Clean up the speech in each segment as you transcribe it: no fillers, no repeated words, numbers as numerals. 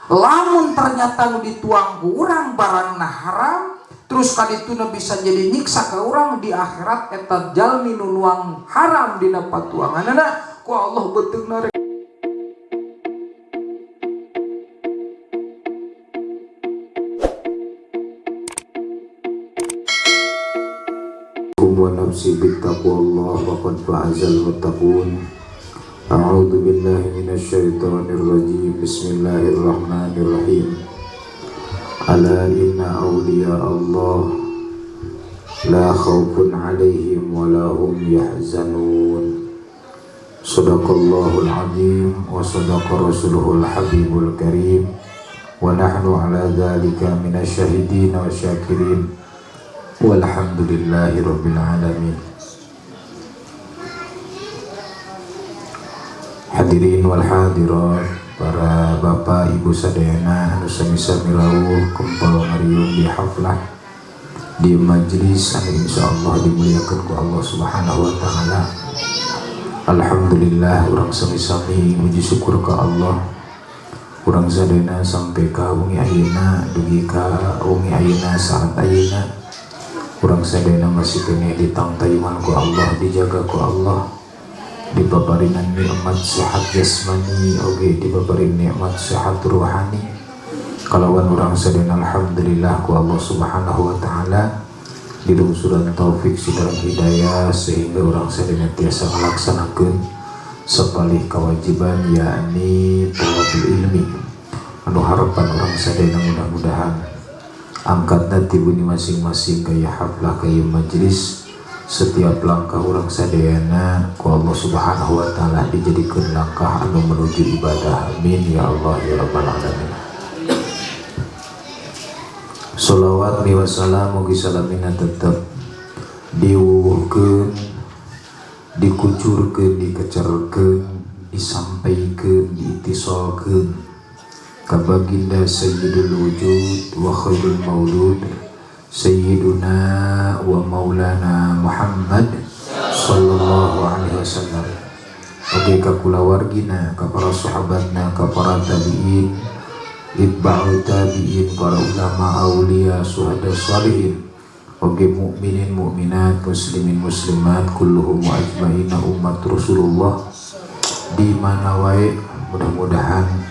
Lamun ternyata nu dituang ku urang barangna haram, terus kadituna bisa jadi nyiksa ka urang di akhirat, eta jalmi nu nuang haram dina patuanganana ku Allah beuteungna rek. Wa nafsi bittaqwallah wa qad fa'azal muttaqun. A'udzu billahi minasyaitonir rajim. Bismillahirrahmanirrahim. Ala inna awliya Allah la khaufun 'alaihim wa la hum yahzanun. Sadaqallahul azim wa sadaqa rasuluhul habibul karim wa nahnu 'ala dzalika minasyahidin wa syakirin. Walhamdulillahi rabbil alamin. Hadirin wal hadirat, para bapak ibu sadayana anu sami-sami rawuh kempal ngariung di haflah di majlis anu insyaallah dimuliakan ku Allah Subhanahu wa taala. Alhamdulillah urang sami-sami muji syukur ka Allah. Urang sadayana sampai ka wengi ayeuna, dugi ka wengi ayeuna saat ayeuna urang sadayana masih kene ditangtayungan ku Allah, dijaga ku Allah, dibabarinan nikmat sehat jasmani oge dibabarin nikmat sehat ruhani. Kalawan urang sadayana alhamdulillah ku Allah Subhanahu wa taala dilungsuran taufik sidaran hidayah sehingga urang sadayana tiasa ngalaksanakeun sapalih kewajiban yakni thalabul ilmi. Anu harapan urang sadayana mudah-mudahan angkatna ti bumi masing-masing kaya haflah kaya majlis, setiap langkah urang sadayana ku Allah Subhanahu wa taala dijadikeun langkah anu menuju ibadah. Amin ya Allah ya rabbal alamin. Sholawat mi wassalam mugi salamina tetep diwuwuhkeun, dikucurkeun, dikecerkeun, disampaikeun, diitisolkeun ka baginda Sayyidul Wujud wa Khairul Maulud Sayyiduna wa Maulana Muhammad sallallahu alaihi wasallam. Oge ka kulawargina, ka para sahabatna, ka para tabi'in, itba'u tabi'in, para ulama, aulia, suhada, salihin, oge mukminin, mukminat, muslimin, muslimat, kulluhum wa ajmaina umat Rasulullah di mana wae. Mudah-mudahan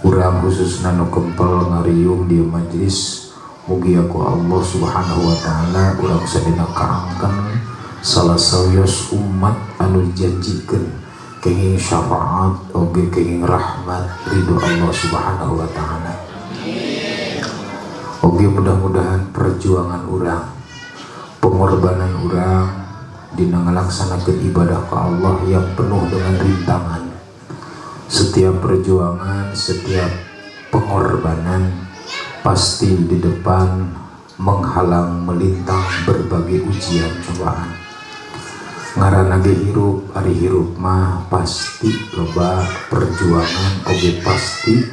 urang khususna nu kempel ngariung di majlis mugi ku Allah Subhanahu wa taala urang sadina kaangkeun salah sawios umat anu dijanjikeun kenging syafaat oge kenging rahmat ridho Allah Subhanahu wa taala. Oge mudah-mudahan perjuangan urang, pengorbanan urang dina ngalaksanakeun ibadah ka Allah yang penuh dengan rintangan. Setiap perjuangan, setiap pengorbanan pasti di depan menghalang melintang berbagai ujian cobaan. Ngaranna ge hirup, ari hirup mah pasti loba perjuangan oge pasti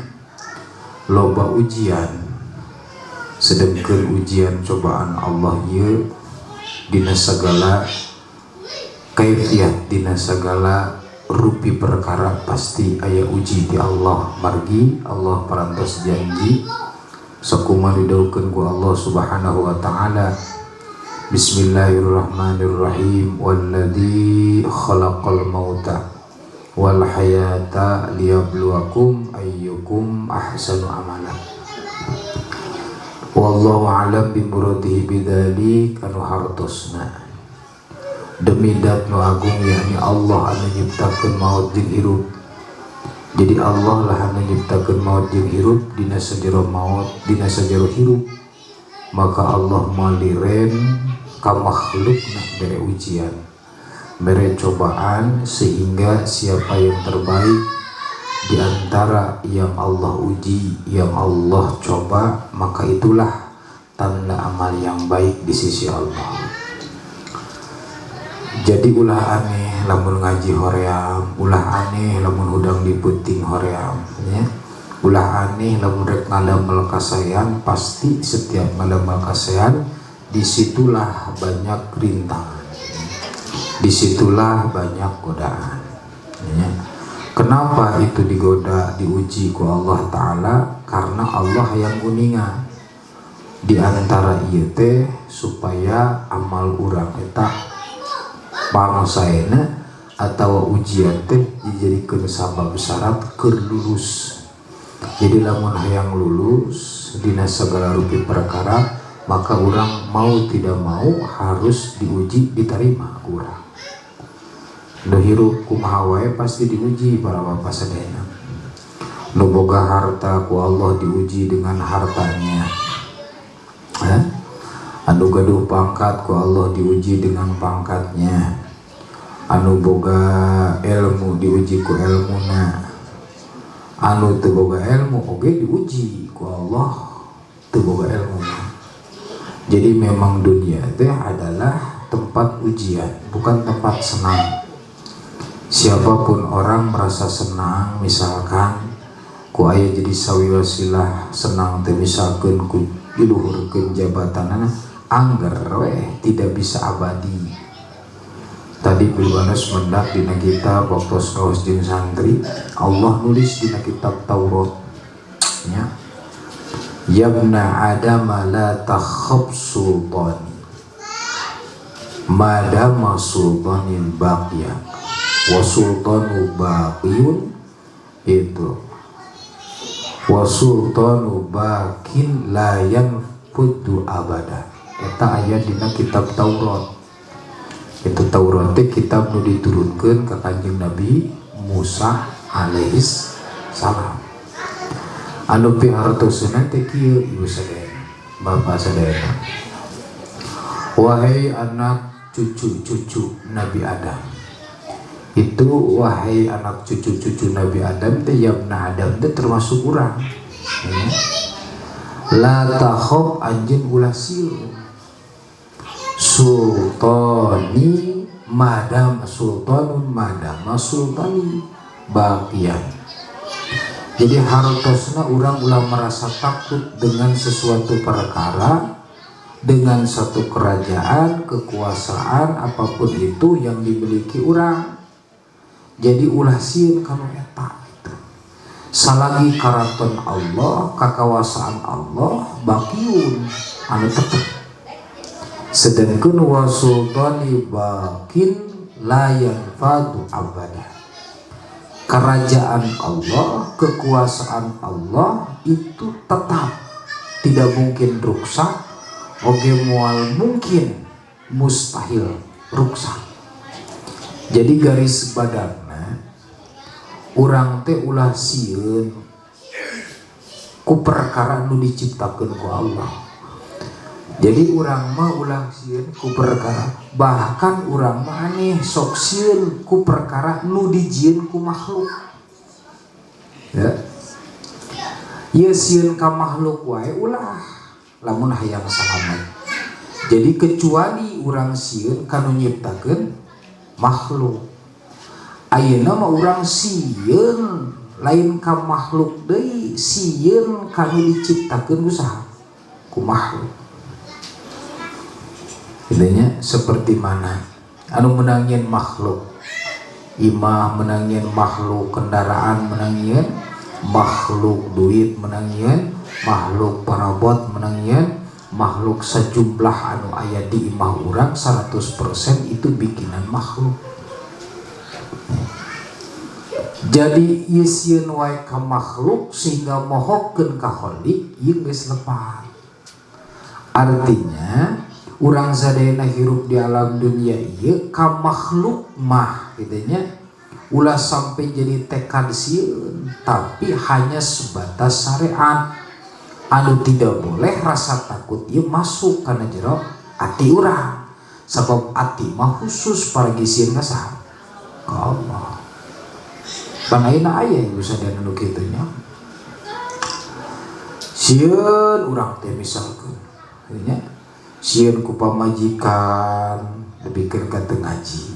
loba ujian. Sedengkeun ujian cobaan Allah ieu dina sagala kaifiat, dina sagala rupi perkara pasti aya uji di Allah. Margi Allah parantos janji sakumaha didaukeun ku Allah Subhanahu wa taala. Bismillahirrahmanirrahim. Walladzi khalaqal mauta wal hayata liyabluwakum ayyukum ahsanu amala. Wallahu a'lam bimuradihi bidzalik. Anu hartosna demi dat nu agung yakni Allah anu nyiptakeun maut jeung hirup. Jadi Allah lah anu nyiptakeun maut jeung hirup, dina sajero maut dina sajero hirup maka Allah maliren ka makhlukna bere ujian, bere cobaan, sehingga siapa yang terbaik di antara yang Allah uji, yang Allah coba, maka itulah tanda amal yang baik di sisi Allah. Jadi ulah aneh lamun ngaji hoream, ulah aneh lamun hudang diputing hoream, ya. Ulah aneh lamun rek ngadamel kasaean, pasti setiap ngadamel kasaean disitulah banyak rintangan, disitulah banyak godaan, ya. Kenapa itu digoda, diuji ku Allah Ta'ala? Karena Karena Allah hayang uninga di antara ieu teh supaya amal urang eta pangsaena atau ujian teh dijadikeun sabab syarat keur lulus. Jadi lamun hayang lulus dina segala rupi perkara, maka orang mau tidak mau harus diuji, diterima ku urang. Nu hirup kumaha wae pasti diuji, para bapak sadayana. Nu boga harta ku Allah diuji dengan hartanya. Eh? Anu gaduh pangkat ku Allah diuji dengan pangkatnya. Anu boga ilmu diuji ku ilmuna. Anu teu boga ilmu oge diuji ku Allah teu boga ilmu. Jadi memang dunia teh adalah tempat ujian, bukan tempat senang. Siapapun orang merasa senang, misalkan ku aya jadi sawiwasilah senang teh, misalkan ku diluhurkeun jabatanana, angger weh tidak bisa abadi. Tadi Bilwanus mendak dina kitab, waktu ngaos jeung santri, Allah nulis dina kitab Taurat ya, "Yabna Adam, la takhaf sultani madama sultanin baqiya wa sultanu baqiyun," itu, "wa sultanu baqin la yanfuddu abada." Eta aya dina kitab Taurat. Itu Taurat teh kitab nu diturunkeun ka Kanjeng Nabi Musa alaihis salam. Anu pihartosna teh kieu, ibu sadayana, bapak sadayana: wahai anak cucu-cucu Nabi Adam itu, wahai anak cucu-cucu Nabi Adam teh, yabna Adam teh termasuk urang ya. La takhaf, anjeun ulah sieun, sultani madam sultanun madama sultani baqiyan. Jadi hartosna urang ulah merasa takut dengan sesuatu perkara, dengan satu kerajaan, kekuasaan, apapun itu yang dimiliki orang. Jadi ulah sieun kana eta gitu. Salagi karaton Allah, kakawasaan Allah baqiyun, anu tetep. Sedangkan wa sultani baqin la yanfadu abada, kerajaan Allah, kekuasaan Allah itu tetap tidak mungkin ruksak, oge moal mungkin, mustahil ruksak. Jadi garis badagna, urang teh ulah sieun ku perkara nu diciptakeun ku Allah. Jadi urang mah ulah sieun ku perkara, bahkan urang mah aneh, sok sieun ku perkara nu dijieun ku makhluk. Ya. Ye sieun ka makhluk wae ulah lamun hayang salamet. Jadi kecuali urang sieun kanu nyiptakeun makhluk. Ayeuna mah urang sieun lain ka makhluk deui, sieun kanu diciptakeun ku saha? Ku makhluk. Intinya seperti mana anu menangin makhluk, imah menangin makhluk, kendaraan menangin makhluk, duit menangin makhluk, parabot menangin makhluk, sejumlah anu aya di imah urang 100% itu bikinan makhluk. Jadi ieu sieun wae ka makhluk sehingga mohokeun ka Khalik, ieu geus lepat. Artinya urang sadayana hirup di alam dunia ieu ka makhluk mah gitu nya, ulah sampai jadi tekad sieun, tapi hanya sebatas syariat anu tidak boleh rasa takut ieu masuk kana jero ati urang, sebab ati mah khusus paragi sieun ka saha? Ka Allah. Pan ayeuna aya ibu sadayana nu kitu nya, sieun urang teh misalkeun nya, sieun ku pamajikan nepikeun ka teu ngaji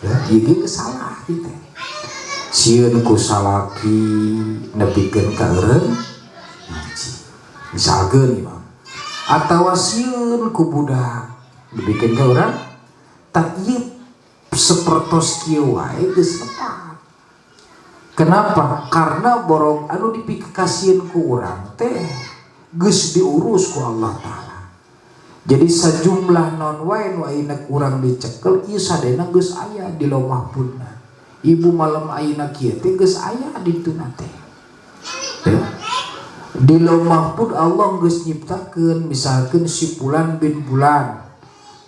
ya, ieu ge salah kitu. Sieun ku salaki nepikeun ka eureun ngaji misalkeun imam, atawa sieun ku budak nepikeun ka urang tak. Ieu sapertos kieu wae geus lepat. Kenapa? Karena borong anu dipikasieun ku urang teh geus diurus ku Allah Ta'ala. Jadi sejumlah non wae nu ayeuna kurang dicekel ieu sadayana geus aya di Lauh Mahfudna. Ibu malam ayeuna kieu teh geus aya di dituna teh. Ya. Di Lauh Mahfud Allah geus nyiptakeun, misalkeun si fulan bin fulan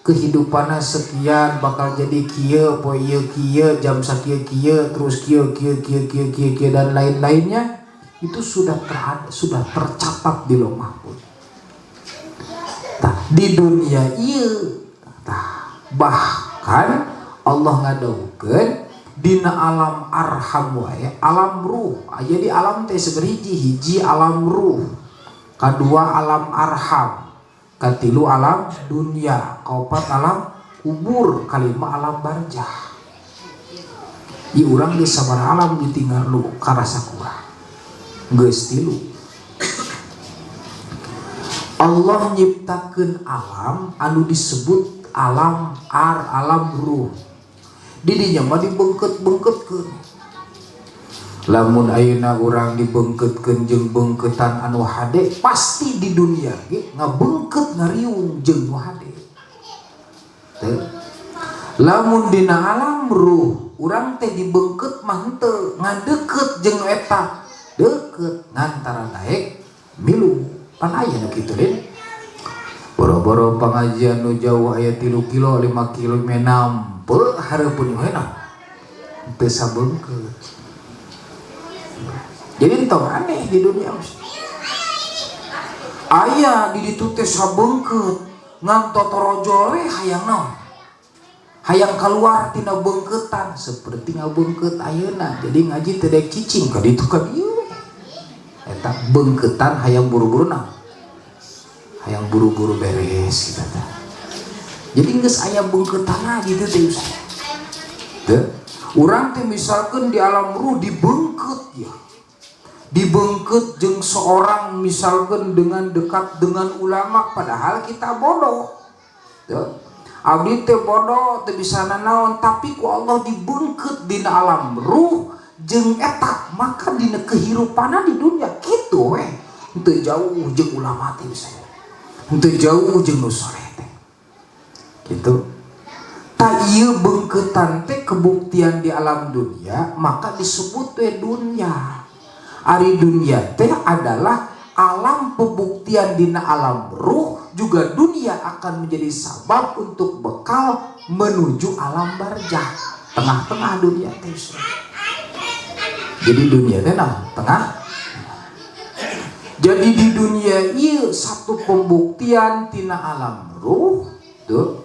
kehidupannya sekian, bakal jadi kieu, poe ieu kieu, jam sakieu kieu, terus kieu kieu kieu kieu kieu kieu, dan lain-lainnya. Itu sudah tercatat di Lauh Mahfud. Tah, di dunia ieu tah, bahkan Allah ngadawuhkeun dina alam arham wae, alam ruh. Jadi alam teh seberhiji hiji alam ruh, kadua alam arham, katilu alam dunia, kaopat alam kubur, kalima alam barjah. Di urang geus sabaraha alam ditinggal lu karasa kurang geus tilu. Allah nyiptakeun alam anu disebut alam alam ruh. Didinya mah dibengket-bengketkeun. Lamun ayeuna urang dibengketkeun jeung bengketan anu hade, pasti di dunia ge ngabengket, ngariung jeung nu hade. Teu. Lamun dina alam ruh urang teh dibengket mah henteu, ngan deukeut jeung nu eta, deukeut ngantara daek milu. Pan aya nu kitu deui. Boro-boro pengajian nu jauh aya 3 kilo, 5 kilo menampe hareupeun we na. Teu sabengkeut. Jadi entong aneh di dunia aya di ditu teh sabengkeut, ngan totorojol we hayang naon? Hayang keluar tina bengketan seperti ngabengkeut ayeuna. Jadi ngaji teu daek cicing ka ditu ka dieu. Eta bengketan hayang buru-buru naon? Hayang buru-buru beres gitu teh. Jadi geus aya bengketan gitu teh. Teu. Urang teh misalkan di alam ruh dibengket ya. Dibengket jeung seorang, misalkan dengan dekat dengan ulama, padahal kita bodoh. Tuh. Abdi teh bodoh, teu bisa nanaon, tapi ku Allah dibengket dina alam ruh jeung eta, maka dina kehirupanna di dunia kitu we. Teu jauh jeung ulama teh bisa. Teu jauh jeung nu soleh teh. Gitu. Tak ieu bengketan teh kebuktian di alam dunia, maka disebut teh dunia. Ari dunia teh adalah alam pembuktian dina alam ruh, juga dunia akan menjadi sabab untuk bekal menuju alam barjah. Tengah-tengah dunia teh. Jadi dunia teh nah, tengah. Jadi di dunia ieu satu pembuktian tina alam ruh tuh,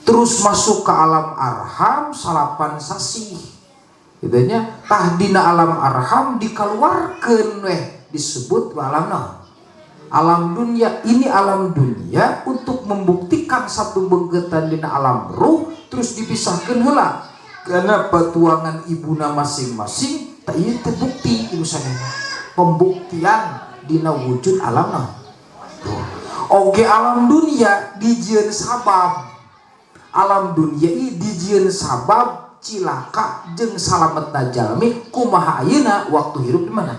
terus masuk ke alam arham 9 sasih. Gitunya tah dina alam arham dikeluarkan weh disebut alam noh, alam dunia. Ini alam dunia untuk membuktikan satu bengketan dina alam ruh, terus dipisahkan heula karena petuangan ibuna masing-masing. Tak ieu terbukti ibu sadaya pembuktian dina wujud alam noh. Oge alam dunia dijieun sabab, alam dunia ini dijieun sabab cilaka jeung salametna jalmi kumaha ayeuna waktu hirup di mana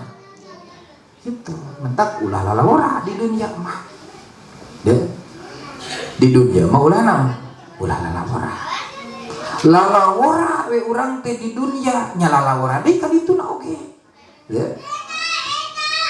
itu. Mentak ulah lalawora di dunia mah. Ya. Di dunia mah ulah naon? Ulah lalawora. Lalawora we urang teh di dunia nya, lalawora deui ka dituna oge. Ya.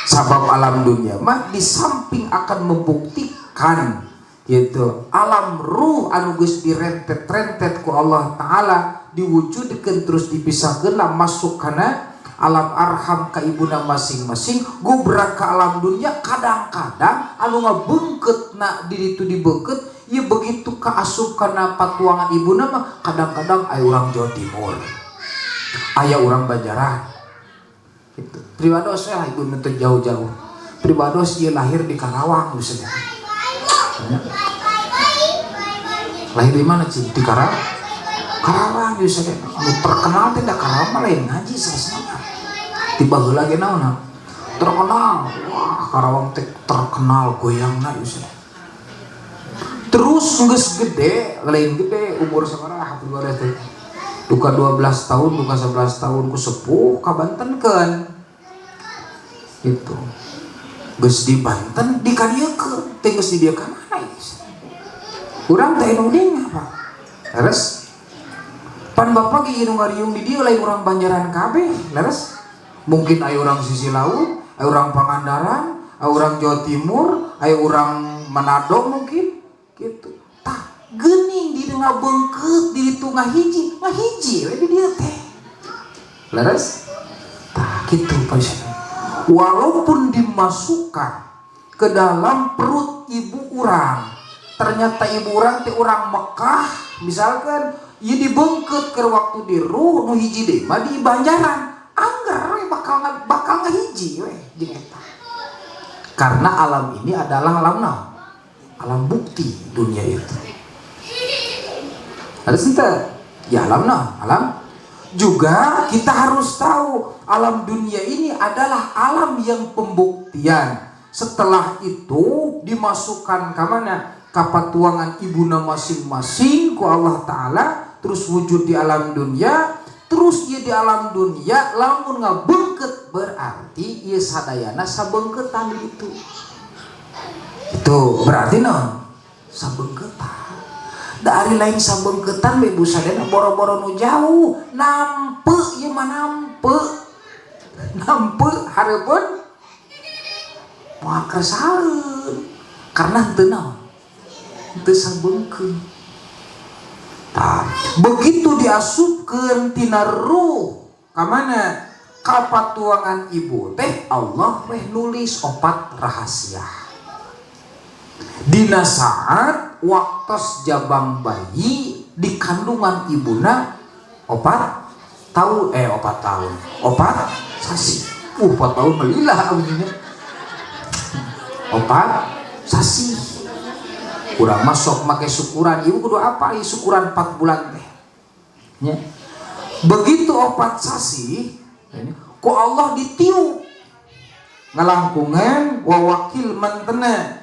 Sabab alam dunia mah di samping akan membuktikan gitu alam ruh anu geus direntet-rentet ku Allah Ta'ala, diwujudkan, terus dipisahkan lah, masuk kana alam arham ka ibuna masing-masing, gubrak ke alam dunia. Kadang-kadang anu ngabengket na di ditu dibengket ya, begitu kaasup kana patuangan ibuna mah kadang-kadang aya urang Jawa Timur, aya urang Banjaran gitu. Pribados lah ibu minta jauh-jauh, pribados dia lahir di Karawang misalnya. Ya. Lahir di mana sih? Di Karawang. Karawang misalnya. Anu terkenal tidak Karawang mah lain ngaji selesai. Tiba heula ge naon? Terkenal. Wah, Karawang teh terkenal goyangna misalnya. Terus geus gede, lain gede, umur sabaraha pribadi teh? Duka 12 tahun, duka 11 tahun ku sepuh kabantenkeun gitu. Geus di Banten dikadieukeun teh, geus di dieu ka mana geus. Urang teh nu apa? Leres? Pan bapak ge nu ngariung di dieu lain urang Banjaran kabeh, leres? Mungkin aya urang sisi laut, aya urang Pangandaran, aya urang Jawa Timur, aya urang Manado mungkin gitu. Tah, geuning di ngabeungkeut di ditu ngahiji, ngahiji we di dieu teh. Leres? Tah, kitu Pak. Walaupun dimasukkan ke dalam perut ibu urang, ternyata ibu urang teh urang Mekah misalkan, ieu dibeungkeut ke waktu di ruh, nu hiji deui mah di Banjaran, angger we bakal bakal ngahiji we jeung eta. Karena alam ini adalah alam naon? Alam bukti dunia itu. Ada henteu? Ya, alam naon? Alam juga kita harus tahu alam dunia ini adalah alam yang pembuktian. Setelah itu dimasukkan ke mana? Kapatuangan ibuna masing-masing ku Allah Ta'ala, terus wujud di alam dunia, terus ia di alam dunia lamun ngabeungkeut berarti ieu sadayana sabeungkeutan di ditu. Itu berarti naon? Sabeungkeutan. Dari lain sabeungkeutan we, ibu sadayana, boro-boro nu jauh, nampe ieu mah, nampe. Nampe hareupeun moal kersaeun karena henteu naon? Henteu sabeungkeut. Tah, begitu diasupkeun tina ruh ka mana? Ka patuangan ibu teh, Allah weh nulis opat rahasia. Dina saat waktos jabang bayi di kandungan ibuna 4 tahun, eh, 4 tahun, 4 sasi, 4 tahun melilah begini, 4 sasi. Kurang masuk make syukuran ibu kudu apa? Ieu syukuran 4 bulan teh nya. Begitu 4 sasi ku Allah ditiup, ngalangkungan wawakil mantena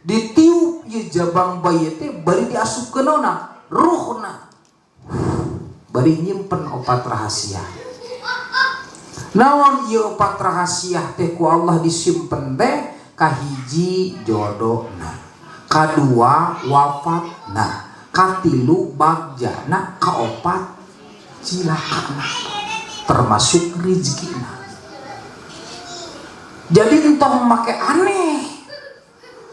ditiup ieu jabang bayi teh, bari diasupkeunna ruhna, bari nyimpen opat rahasia. Naon ieu opat rahasia teh ku Allah disimpen teh? Kahiji jodohna, kadua wafatna, katilu bagjana, kaopat cilakana, termasuk rizkina. Jadi entong make aneh.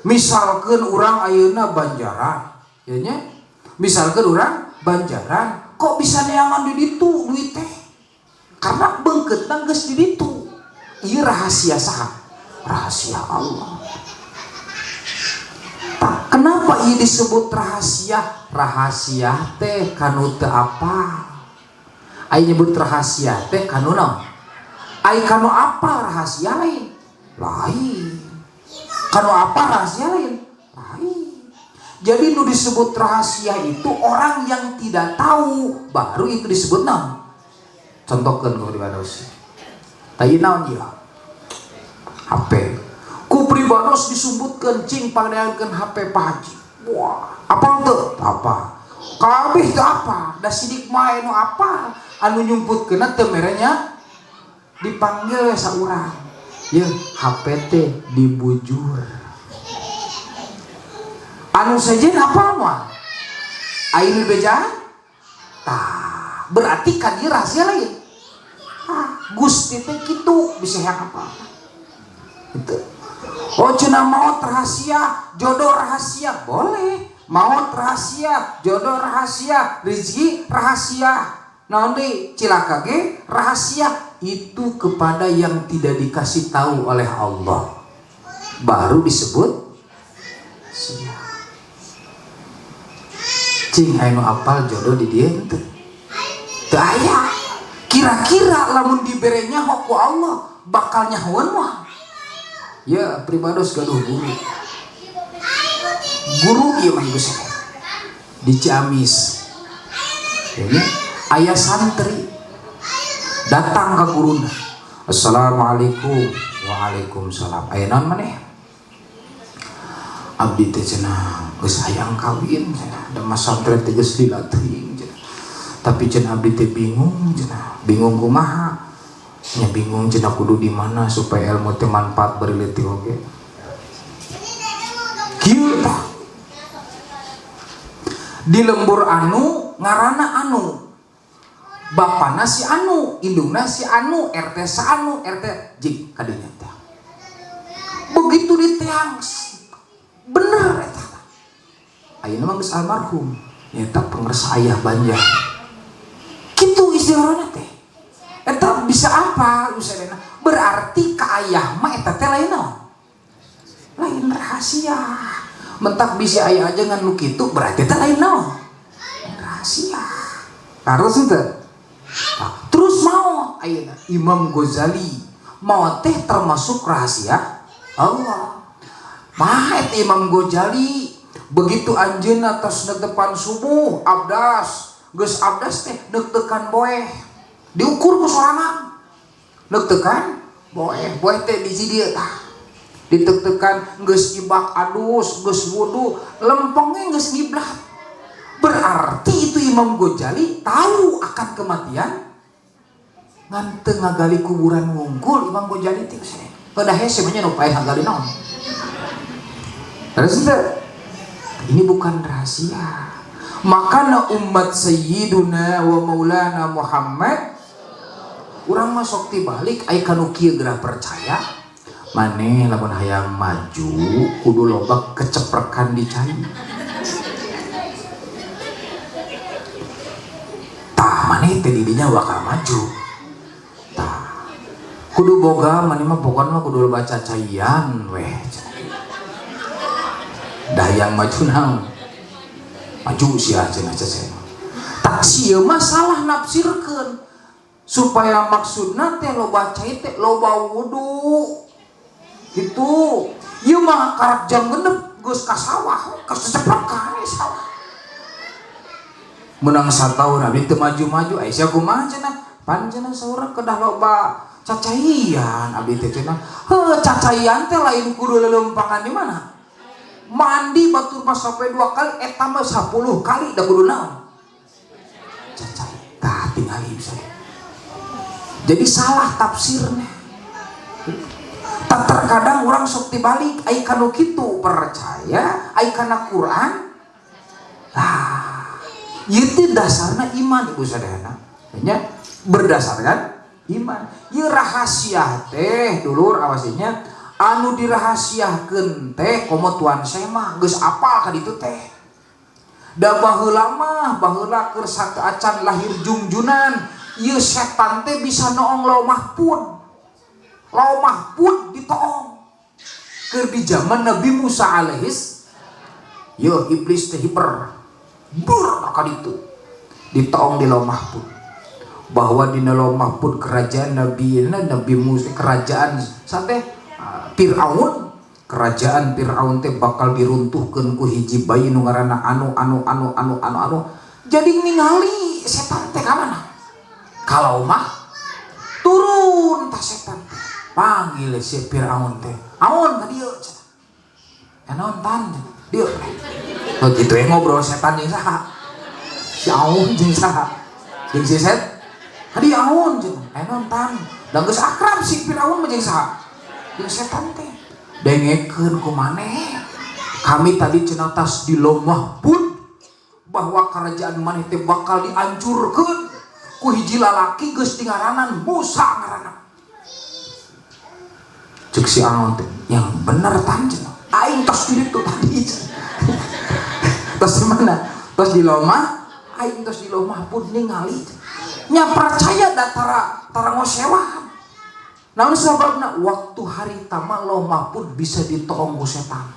Misalkan orang ayeuna Banjaran ya nya, misalkan orang Banjaran kok bisa neangan di ditu duit teh, karena beungkeutna geus di ditu. Ieu rahasia saha? Rahasia Allah. Tah, kenapa ieu disebut rahasia? Rahasia teh kanu teu apa. Ai nyebut rahasia teh kanu naon? Ai kanu apa rahasia lain? Lain. Kanu apa rahasia lain? Lain. Jadi nu disebut rahasia itu orang yang tidak tahu, baru itu disebut naon? Contohkan ku pribados. Tah, naon ieu? HP. Ku pribados disumbutkeun, "Cing, pangneangkeun HP Pak Haji." Wah, apa teu? Apa? Kabeh teu apa? Da sidik mah nu apa? Anu nyumputkeunna teu merenya, dipanggil we saurang. Ya, HP teh dibujur. Anu sejen apa mah? Air bejaan? Tah, berarti kan dia rahasia lain. Ah, Gusti teh kitu bisa yang apa? Itu. Oh, cenah maut rahasia, jodoh rahasia, boleh. Maut rahasia, jodoh rahasia, rezeki rahasia. Naon deui? Cilaka ge rahasia, itu kepada yang tidak dikasih tahu oleh Allah. Baru disebut rahasia. Cing, aya nu apal jodoh di dieu henteu? Teu aya. Kira-kira lamun dibere nyaho ku Allah bakal nyahoeun mah? Ya, pribados gaduh guru. Guru ieu mah, ibu saya. Di Ciamis. Ini ayah santri datang ke guruna. "Assalamualaikum." "Waalaikumsalam. Aya naon maneh?" "Abdi teh," cenah, "geus hayang kawin," cenah. "Da masantren teh geus lila teuing," cenah. Tapi cenah abdi teh bingung cenah. Bingung kumaha? Nya bingung cenah kudu di mana supaya ilmu teh manfaat bari leutik oge. Kieu tah. Di lembur anu ngaranna anu. Bapana si anu, indungna si anu, RT sa anu, RT jig kadinya teh. Begitu diteang bener eta. Ayeuna mah geus almarhum, nyaeta pangersa ayah Banjar. Kitu istilahna teh. Eta bisa apa? Bisa dena. Berarti ka ayah mah eta teh lain naon? Lain rahasia. Mentak bisa ayah aja ngan nu kitu berarti teh lain naon? Lain rahasia. Harus teu? Nah, terus mau ayeuna Imam Ghazali mau teh termasuk rahasia Allah. Mah eta Imam Ghazali begitu anjeunna tos depan subuh abdas, geus abdas teh neuk-teukan boeh. Diukur ku sorangan. Neuk-teukan boeh, boeh teh di dieu tah. Diteuk-teukan geus ibak adus, geus wudu, lempengnya geus ngiblat. Berarti itu Imam Ghazali tahu akan kematian. Ngan teu ngagali kuburan wungkul Imam Ghazali teh kedah hese mah nya nu paeh ngagali naon. Terus teu? Ini bukan rahasia. Makana umat Sayyiduna wa Maulana Muhammad urang mah sok tibalik ai kanu kieu gerah percaya maneh lamun hayang maju kudu loba keceprekan di cai. Tah maneh teh didinya bakal maju. Tah kudu boga maneh mah pokona mah kudu loba cacaian weh. Dah yang maju naon? Maju sia cenah cacaian. Tak sia mah salah nafsirkeun. Supaya maksudna teh loba cai teh loba wudu. Gitu. Ieu mah karak jam genep geus ka sawah, kaseceplekan we sawah. Menang sataun abdi teu maju-maju, ai sia kumaha cenah? Pan cenah saurang kedah loba cacaian abdi teh cenah. Heuh cacaian teh lain kudu leuleumpangan di mana? Mandi batur mah sampai 2 kali eta mah 10 kali da kudu naon? Cacai. Tah tingali bisa. Jadi salah tafsirnya. Tak terkadang orang sok dibalik ai kanu kitu percaya ai kana Quran. Lah, ieu teh dasarna iman ibu sadayana. Nya berdasarkan iman. Ieu rahasia teh dulur awasnya anu dirahasiakeun teh komo tuan sema geus apal ka ditu teh. Da baheula mah baheula keur sateuacan lahir jungjunan ieu setan teh bisa noong Lauh Mahfud. Lauh Mahfud ditoong. Keur di zaman Nabi Musa alaihis yo iblis teh hiper. Bur ka ditu. Ditoong di Lauh Mahfud. Bahwa di Lauh Mahfud kerajaan Nabi Nabi Musa kerajaan sate Fir'aun, kerajaan Fir'aun teh bakal diruntuhkeun ku hiji bayi nu ngaranna anu anu anu anu anu anu. Jadi ningali setan teh ka mana? Kalau mah turun tah setan teh. Panggil si Fir'aun teh. Aun ka dieu cenah. Naon tan dieu. Oh gitu ya ngobrol setan jeung saha? Si Aun jeung saha? Jeung si Set? Ka dieu Aun cenah. Naon tan? Da geus akrab si Fir'aun mah jeung saha? Jeung setan teh. Dengekeun ku maneh. Kami tadi cenah tas di Lauh Mahfud bahwa kerajaan maneh teh bakal dihancurkeun ku hiji lalaki geus dingaranan Musa ngaranna. Cek si Aun teh, yang bener tan cenah. Aing tos di ditu tadi. Tos di mana? Tos di Lauh Mah, aing tos di Lauh Mahfud ningali. Nya percaya da tara ngosewan. Naon sababna waktu hari tama Lauh Mahfud bisa ditoong ku setan.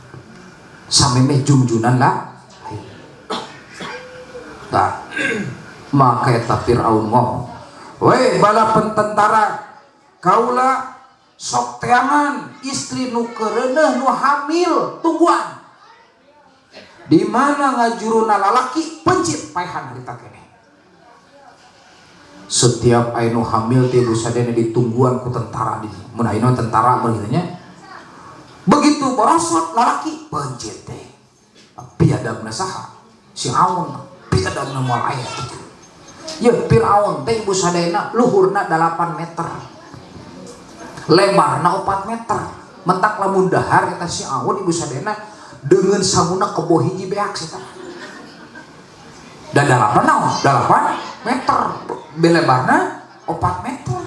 Samemeh jungjunan lah. Tah. Maka eta Firaun ngomong, "Weh bala tentara, kaula sok teangan istri nu kereuneuh nu hamil tungguan. Di mana ngajuruna lalaki pencit paehan harita keneh." Setiap aya nu hamil teh bu sadayana ditungguan ku tentara di mun ayeuna tentara mun kitu nya. Begitu borosot lalaki pencit teh. Piadabna saha? Si Aun piadabna moal aya. Ya Fir'aun teh, ibu sadayana, luhurna 8 meter, lebarna 4 meter. Mentak lamun dahar eta si Aun, ibu sadayana, dengan sanguna kebo hiji beak sih. Dan 8 naon? 8 meter belebarna 4 meter.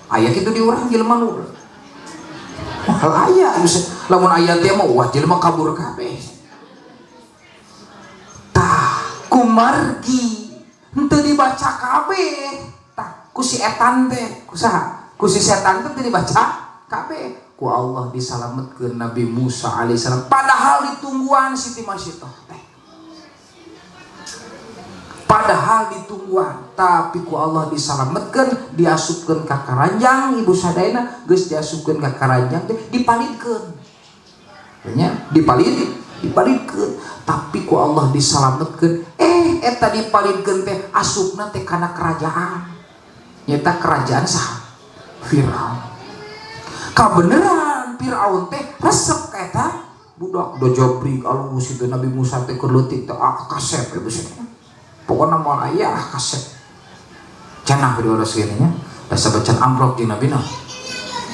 Aya kitu di urang jelema nu? Wah, aya lamun aya teh mah, wah, jelema kabur kabeh. Tah, kumargi henteu dibaca kabeh, tah, ku si etan teh, ku saha, ku si setan teh, teu dibaca kabeh, ku Allah disalametkeun Nabi Musa alaihissalam. Padahal ditungguan Siti Masyitoh teh, padahal ditungguan, tapi ku Allah disalametkeun, diasupkeun ka karanjang. Ibu sadayana, geus diasupkeun ka karanjang teh dipalidkeun nya, dipalidkeun, tapi ku Allah disalametkeun. Eta dipalidkeun teh asupna teh kana kerajaan, nyata kerajaan saha? Firaun. Kabeneran Firaun teh resep ka eta budak, do jabrik alus itu Nabi Musa teh keur leutik teh. Ah, kasep, ibu sadayana, pokoknya mau aya kasep cenah di orang segini nya, dasar bacan amplop di Nabi nah.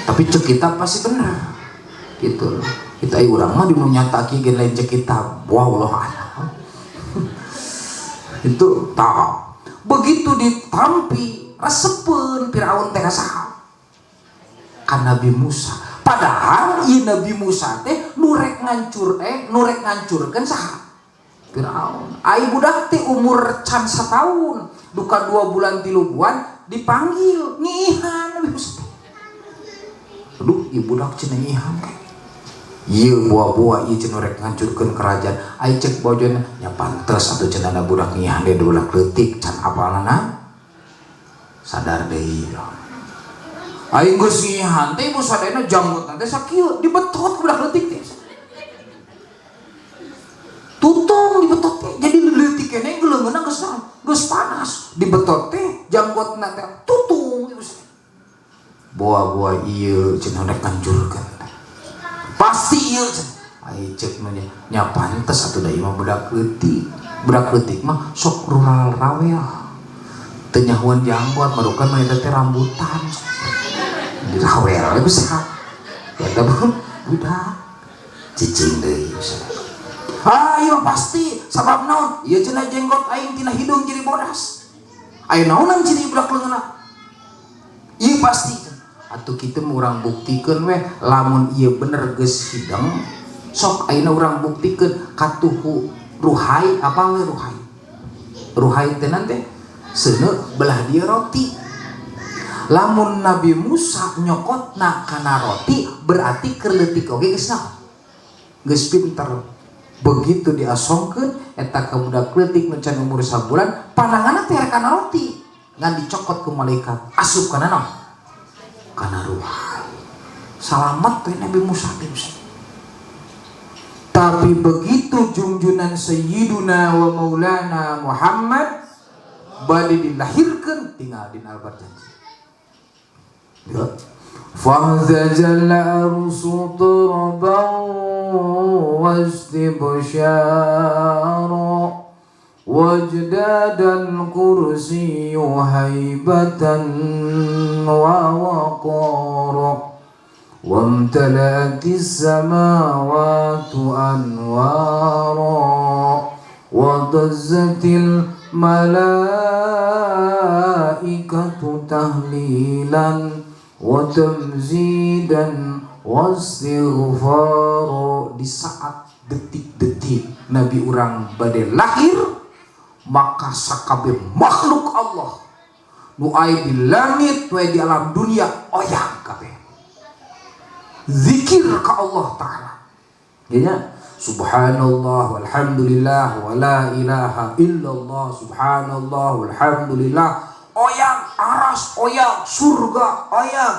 Tapi cek kita pasti bener gitu. Kita urang mah di nyata gen lain cek kita. Wow, Allah alam itu tak. Begitu ditampi, resepeun Firaun teh ka saha? Ka Nabi Musa. Padahal ieu Nabi Musa teh nu rek ngancurkeun saha? Firaun. Ai budak teh umur can setahun, duka 2 bulan 3 bulan dipanggil, ngihan Nabi Musa. Aduh, ieu budak cenah ngihan teh. Ieu buah-buah ieu cenah rek ngancurkeun kerajaan. Ai cek bojona nya pantes atuh cenah budak ngihan deui, budak leutik can apalna sadar deui. Aing geus ngihan teh, ibu sadayana, janggutna teh sakieu dibetot ku budak leutik teh. Tutung dibetot teh, jadi leutik keneh geleungeunna geus geus panas, dibetot teh janggotna teh tutung. Ibu boa-boa ieu cenah rek ngancurkeun pasti ieu cenah. Ai cek nu nya pantes atuh, da ieu mah budak leutik, budak leutik mah sok rural rawel, teu nyahoan janggot, marukan mah eta teh rambutan dirawel bisa eta budak cicing deui. Ah, iya pasti sabab naon ieu cenah, jenggot aing tina hidung jadi bodas, aya naonan ciri budak leungeunna ieu pasti. Atuh kitu mah urang buktikeun weh, lamun ieu bener geus hideng. Sok ayeuna urang buktikeun katuhu ruhai. Apa we ruhai? Ruhai teh nanti seuneu belah dia roti. Lamun Nabi Musa nyokotna kana roti, berarti keur leutik oge geus naon? Geus pinter. Begitu diasongkeun eta ka budak leutik nu can umur sabulan, pandanganna teh kana roti, ngan dicokot ku malaikat, asup kana naon? Kana ruhai. Salamet teh Nabi Musa teh. Tapi begitu junjunan Sayyiduna wa Maulana Muhammad bade dilahirkan, tinggal di Al-Barzanji ya. فاهتز العرش طربا واستبشارا وازداد الكرسي هيبة ووقارا وامتلأت السماوات أنوارا وضجت الملائكة تهليلا وتمجيدا واستغفارا. Di saat detik-detik Nabi urang bade lahir, maka sakabeh makhluk Allah nu aya di langit, nu aya di alam dunia, oyag kabeh zikir ka Allah Ta'ala ya. Subhanallah walhamdulillah wala ilaha illallah, subhanallah walhamdulillah. Oyag aras, oyag surga, oyag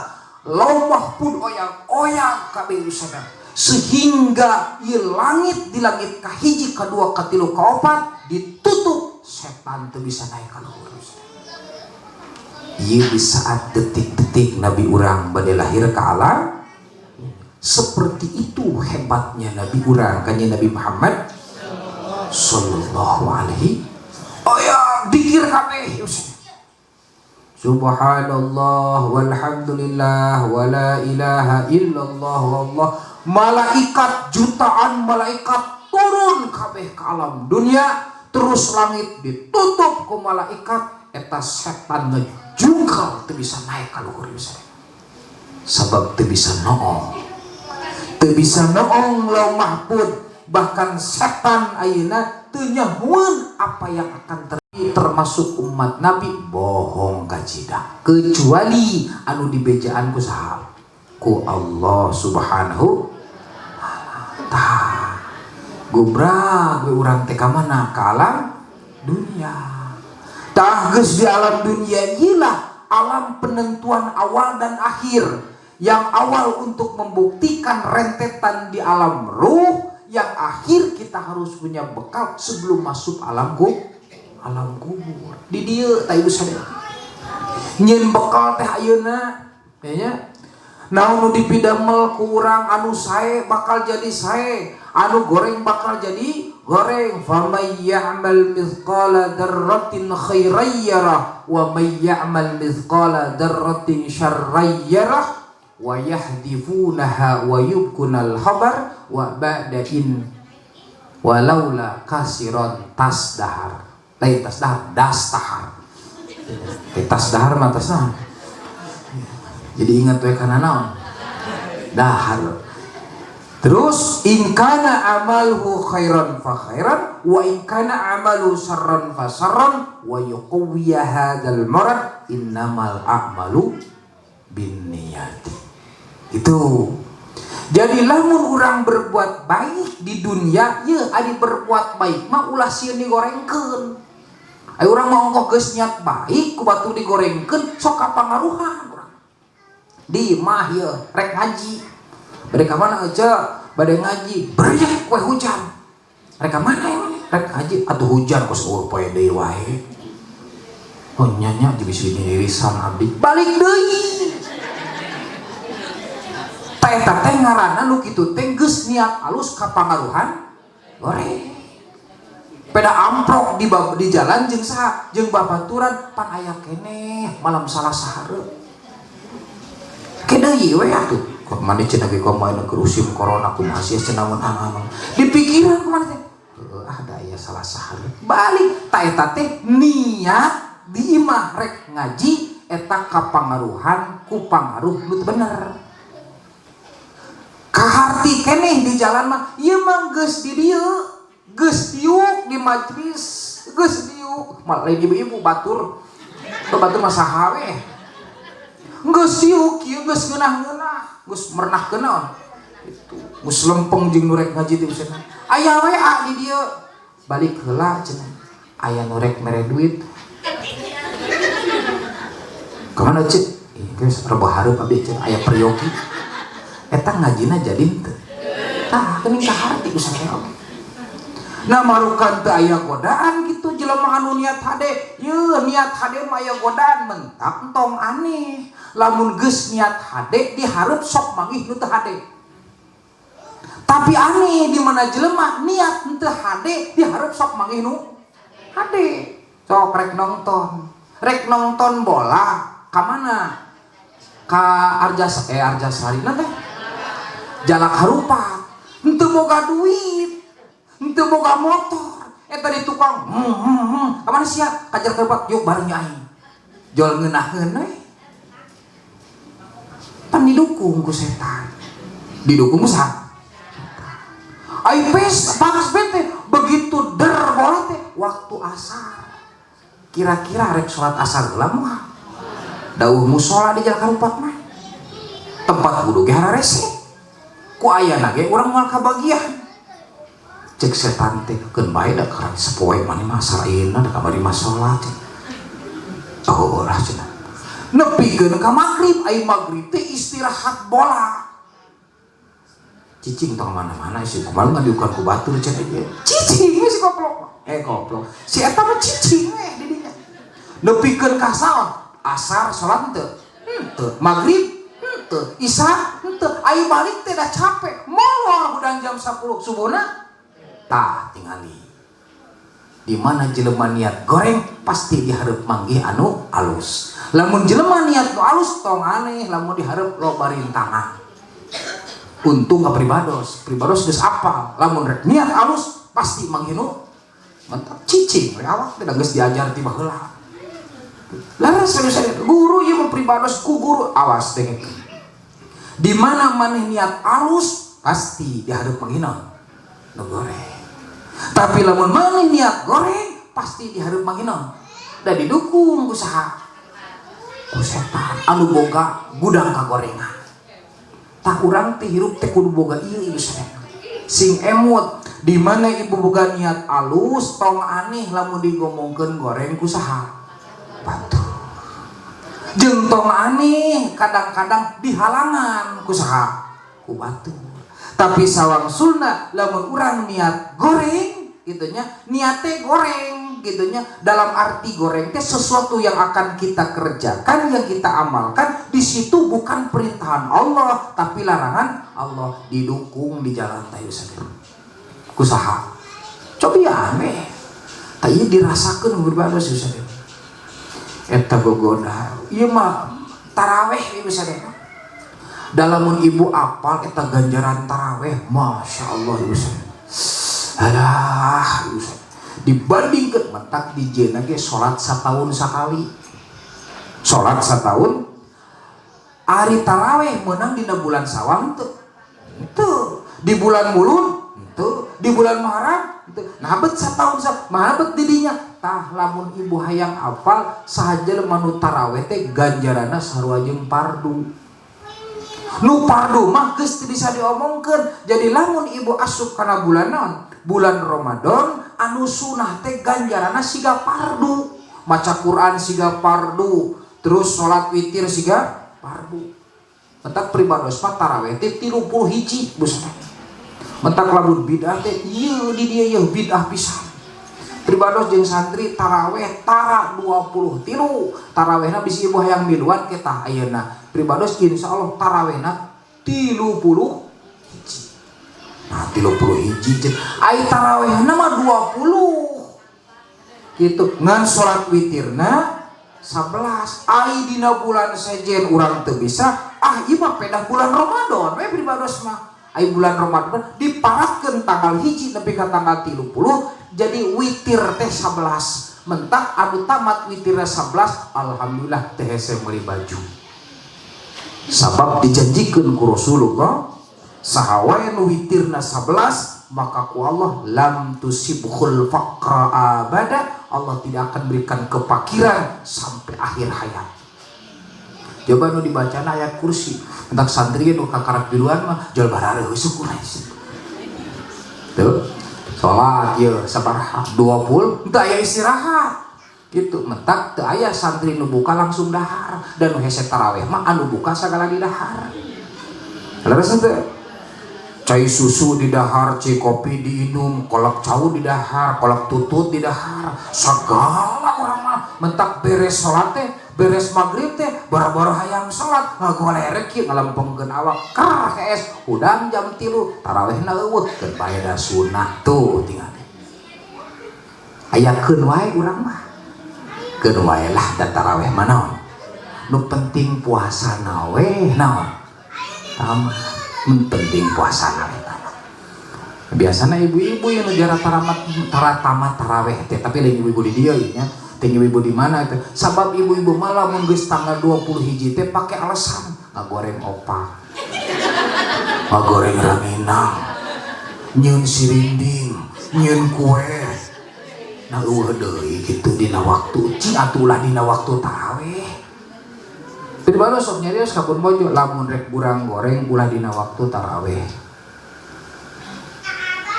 lauh mahfud, oyag oyag kabeh usada, sehingga ieu langit, di langit kahiji, kadua, katilu, kaopat ditutup, setan teu bisa naik ka luhur. Ieu di saat detik-detik Nabi urang bade lahir ke alam. Seperti itu hebatnya Nabi urang, kanya Nabi Muhammad sallallahu alaihi. Oyag. Dikir kabeh. Subhanallah walhamdulillah wala ilaha illallah wallah. Malaikat, jutaan malaikat turun kabeh ke alam dunia, terus langit ditutup ku malaikat. Eta setan ngejungkal, teu bisa naik ka luhur bisa, sabab teu bisa noong, teu bisa noong Lauh Mahfud. Bahkan setan ayeuna teu nyahoeun apa yang akan terjadi, termasuk umat Nabi bohong kacida, kecuali anu dibejaan ku saha? Ku Allah Subhanahu. Tah, gubrak we urang teh ka mana? Ka alam dunia. Tah, geus di alam dunia ieu alam penentuan awal dan akhir. Yang awal untuk membuktikan rentetan di alam ruh, yang akhir kita harus punya bekal sebelum masuk alam kubur. Di dieu tah, ibu sadaya, nyieun bekal teh ayeuna nya. Naon nu dipidamel ku urang, anu sae bakal jadi sae, anu goreng bakal jadi goreng. Faman ya'mal mithqala dzarratin khairan yarah wa may ya'mal mithqala dzarratin syarran yarah. Wa yahdifunaha wa yubkunal khabar wa ba'da in walaula kasiron tas dahar, lain tas dahar, das tahar. Tas dahar mah tas naon? Jadi ingat we kana naon? Dahar. Terus in kana amaluhu khairan fa khairan wa in kana amalu syarran fa syarran wa yuqawwiya hadzal marad innamal a'malu binniyati. Itu. Jadi lamun urang berbuat baik di dunia, ya adi berbuat baik mah ulah sieun digorengkeun. Ayo, urang mau ongkoh geus niat baik ku batur digorengkeun, sok kapangaruhan urang. Di mah ye rek ngaji. Bade ka mana aja? Bade ngaji. Beriak we hujan. Rek ka mana ya? Rek ngaji atuh hujan kos eueuh poe deui wae. Oh nya nya, jadi bisa irisan abdi. Balik deui. Tah, eta teh ngaranna nu kitu teh geus niat alus kapangaruhan goreng. Peda amprok di jalan jeung saha? Jeung babaturan, pan aya keneh malam Salasa hareup. Ke deui we atuh. Kok mana cenah ge kumaha keur usim corona, kumaha sia cenah mun anu di pikiran kumaha teh? Heueuh, ah da aya Salasa hareup. Balik. Tah, eta teh niat di imah rek ngaji eta kapangaruhan ku pangaruh nu teu bener. Kaharti keneh di jalan mah ieu mah geus di dieu, geus diuk di majlis, geus diuk malah lain ibu-ibu, batur batur mah saha we, geus diuk kieu, geus ngeunah-ngeunah, geus merenahkeun naon itu, geus lempeng jeung nu rek ngaji teh. Cenah aya WA di dieu, balik heula cenah, aya nu rek mere duit. Kemana cek? Ih, geus rebo hareup abdi cenah, aya peryogi. Eta ngajina jadi henteu? Tah, geuning kaharti ku sampe oge. Nah, marukan teu aya godaan gitu jelema anu niat hade? Yeuh, niat hade mah aya godaan, mentak entong aneh lamun geus niat hade dihareup sok manggih nu teu hade. Tapi aneh di mana jelema niat henteu hade dihareup sok manggih nu hade. Sok rek nonton bola ka mana? Ka Arjas, eh, Arjasari teh, Jalak Harupat. Henteu boga duit, henteu boga motor, eta di tukang ka mana sia? Ka Jalak Harupat. Yuk bareng aing, jual ngeunaheun we. Pan didukung ku setan, didukung ku saha? Ai pes panas bete begitu der bola teh waktu asar. Kira-kira rek sholat asar heula moal? Dauh musola di Jalak Harupat mah, tempat wudu ge hararese, ku ayana ge urang moal kabagian. Cek setan teh, keun bae da karang sapoe maneh mah asar ayeuna da kamari mah salat. Cek, oh lah cenah. Nepikeun ka magrib, ai magrib teh istirahat bola. Cicing tong mana-mana sih, kumaha ngadiukan ku batur cenah ieu. Cicing we si goblok, eh goblok si eta mah, cicing we di dinya nepikeun ka saon? Asar salat henteu? Henteu. Magrib henteu, isya henteu. Ai balik teh dah capek, molor hudang jam 10 subuhna. Tah, tingali. Di mana jelema niat goreng pasti dihareup manggih anu alus. Lamun jelema niat nu alus, tong aneh lamun dihareup loba rintangan. Untung ka pribados, pribados geus apal lamun rek niat alus pasti manggih nu mantap, cicing we awak teh, geus diajar ti baheula. Laras saya guru ieu mah pribados ku guru, awas dengekeun. Di mana maneh niat alus pasti dihareup manggih nu goreng. Tapi lamun maneh niat goreng pasti dihareup manggih da didukung ku saha? Ku setan anu boga gudang kagorengan. Tah, urang teh hirup teh kudu boga ieu, ibu sadaya. Sing emut, di mana ibu boga niat alus, tong aneh lamun digomongkeun goreng ku saha? Batur. Jeung tong aneh kadang-kadang dihalangan ku saha? Ku batur. Tapi sawangsulna lamun urang niat goreng gitu nya, niate goreng gitu nya, dalam arti goreng teh sesuatu yang akan kita kerjakan, yang kita amalkan di situ bukan perintahan Allah tapi larangan Allah, didukung di jalan tayu sadar ku saha? Cobian we. Tah, ieu dirasakeun berbados sadar eta gogoda. Ieu mah taraweh, ibu sadar. Dalamun ibu apal eta ganjaran taraweh, masya Allah, ibu sadar. Alah, ibu sadar, dibandingkan mentak di jena ge salat setahun sekali, salat setahun. Ari taraweh menang dina bulan Sawal teu? Teu. Di bulan Mulud teu, di bulan Muharram teu. Nah, bet setahun sa mah bet didinya. Tah, lamun ibu hayang apal saha jelema nu taraweh teh ganjaranna sarua jeung fardu. Nu fardu mah geus teu bisa diomongkeun. Jadi lamun ibu asup kana bulan naon, bulan Ramadan, anu sunah teh ganjaranna siga fardu, maca Quran siga fardu, terus sholat witir siga fardu. Mentak pribados mah taraweh teh 31 busana. Mentak lamun bid'ah teh ieu di dieu, ieu bid'ah pisan. Pribados jeung santri taraweh tara 23 tarawehna. Bisi ibu hayang miluan kita ayeuna, pribados insyaallah tarawehna 31. Nah, 31 jeung ai tarawehna mah 20 gitu, ngan salat witirna 11. Ai dina bulan sejen urang teu bisa, ah, ieu mah pedah bulan Ramadan we. Pribados mah ai bulan Ramadan diparatkeun tanggal 1 nepi ka tanggal 30, jadi witir teh 11. Mentak anu tamat witirna 11, alhamdulillah teh hese meuli baju, sabab dijanjikeun ku Rasulullah, saha wae nu witirna 11 maka ku Allah lam tusibhul faqra abada, Allah tidak akan berikan kepakiran sampai akhir hayat. Coba nu dibaca ayat kursi, entak santri nu kakarak duluan mah jual barare syukur tuh. Sholat ya sabaraha? 20, teu aya istirahat gitu. Mentak teu aya santri nu buka langsung dahar, dan nu hese taraweh mah anu buka sagala di dahar. Leres teu? Cai susu di dahar, cai kopi diinum, kolak cau di dahar, kolak tutut di dahar, segala orang mah. Mentak beres sholat teh, beres maghrib teh, boro-boro hayang sholat, ngagolerek kieu, ngalempengkeun awak, ker hees, hudang jam 3, tarawehna euweuh, keun bae da sunah tuh tinggal. Ayakeun wae urang mah. Keun wae lah da taraweh mah naon. Nu penting puasa we naon? Tamat. Penting puasa we tamat. Biasanya ibu-ibu yang negara taramat taratamat taraweh teh, tapi lain ibu-ibu di dieu nya, teh ibu-ibu di mana teh. Sabab ibu-ibu malah mun geus tanggal 20 hiji teh pakai alasan ngagoreng opak, ngagoreng ranginang, nyieun sirinding, nyieun kue. Nah, euweuh deui kitu dina waktu cing atulah dina waktu taraweh. Jadi baru sok nyarios ka pun bojo, lamun rek burang goreng ulah dina waktu taraweh.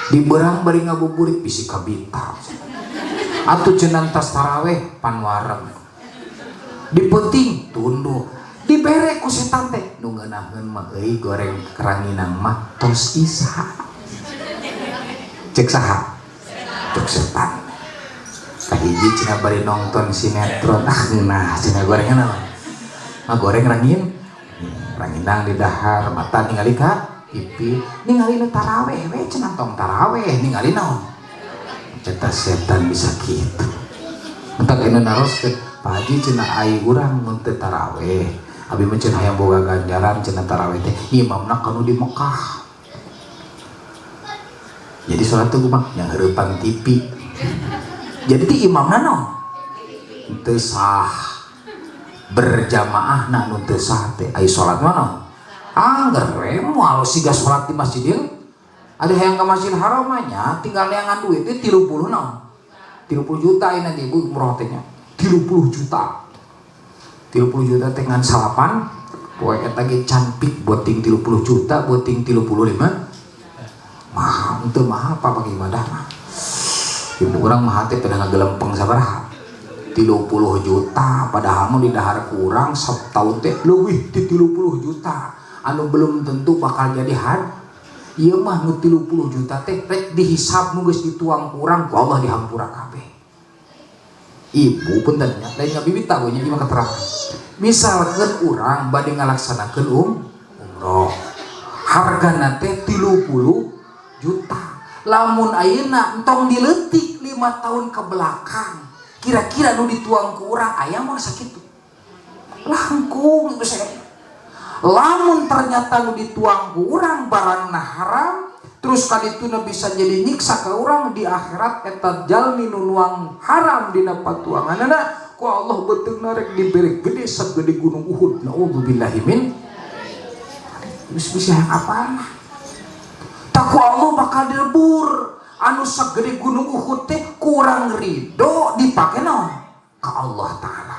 Di berang bari ngabuburit bisi kabita. Atuh cenah tas taraweh pan wareg. Di peuting tunduh. Dibere ku setan teh nu ngeunaheun mah euy, goreng keranginang mah tos isa. Cek saha? Cek setan. Kahiji cenah bari nonton sinetron, ah, ngeunah cenah gorengan naon? Mah goreng ranginang di dahar, mata ningali ka TV, ningali nu taraweh we cenah, tong taraweh ningali naon? Eta setan bisa kitu. Entak anu naroskeun, "Pak Haji, cenah, ai urang mun teu taraweh, abi mah cenah hayang boga ganjaran cenah taraweh teh imamna kanu di Mekah." Jadi sholat tuh kumaha? Yang heurepan TV. Jadi ti imamna naon? Teu sah. Berjamaah na nu teu sah teh. Ai sholat mah naon? Angger we moal siga sholat di Masjidil. Ada yang ke Masjidil Haram nya tinggal neangan duit itu 30 naon? 30 juta ini nanti, Ibu, umroh teh nya. 30 juta. 30 juta teh ngan salapan poe eta ge can pik beuting 30 juta, beuting 35 mahal. Itu mahal apa bagi ibadah mah. Ibu, urang mah teh pada ngagelempeng sabaraha 30 juta, padahal mau di dahar kurang setahun teh leuwih ti 30 juta anu belum tentu bakal jadi had. Ieu mah nu 30 juta teh rek dihisab nu geus dituang kurang ku Allah dihampura kabeh. Ibu, punten nya, lain ngabibita nya, ieu mah keterangan. Misalkan urang bade ngalaksanakeun umroh, hargana teh 30 juta. Lamun ayeuna entong diletik 5 tahun ke belakang, kira-kira nu dituang ku urang aya mah sakitu langkung bisa. Lamun ternyata nu dituang ku urang barangna haram, terus kadituna bisa jadi nyiksa ke urang di akhirat, eta jalmi nu nuang haram dina patuanganana ku Allah beuteungna rek dibere gede sagede gunung Uhud. Naudzubillahi min. Geus bisa yang apa tak ku Allah bakal dilebur anu sagede gunung Uhud teh. Kurang ridho dipake naon ka Allah Ta'ala,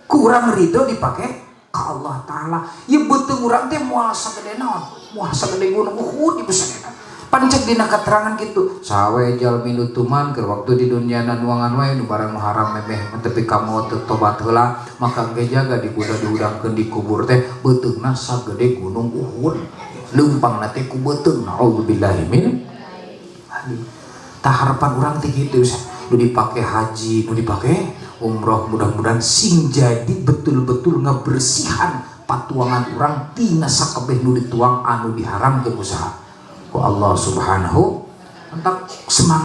kurang ridho dipake ka Allah Ta'ala. Ya beuteung urang teh moal sagede naon, moal sagede gunung Uhud ieu sagede. Pancek dina keterangan gitu, sawe jalmi nu tuman keur waktu di dunia nuangan wae nu barang nu haram memeh tepi ka maot teu tobat heula, maka engke jaga dikuda dihudangkeun di kubur teh beuteungna sagede gunung Uhud, leumpangna teh ku beuteung. Naudzubillahi min. Tah, harapan urang teh kitu, nu dipake haji, nu dipake umroh, mudah-mudahan sing jadi betul-betul ngebersihan patuangan urang tina sakabeh nu dituang anu diharamkeun usaha ku Allah Subhanahu. Entak semangat.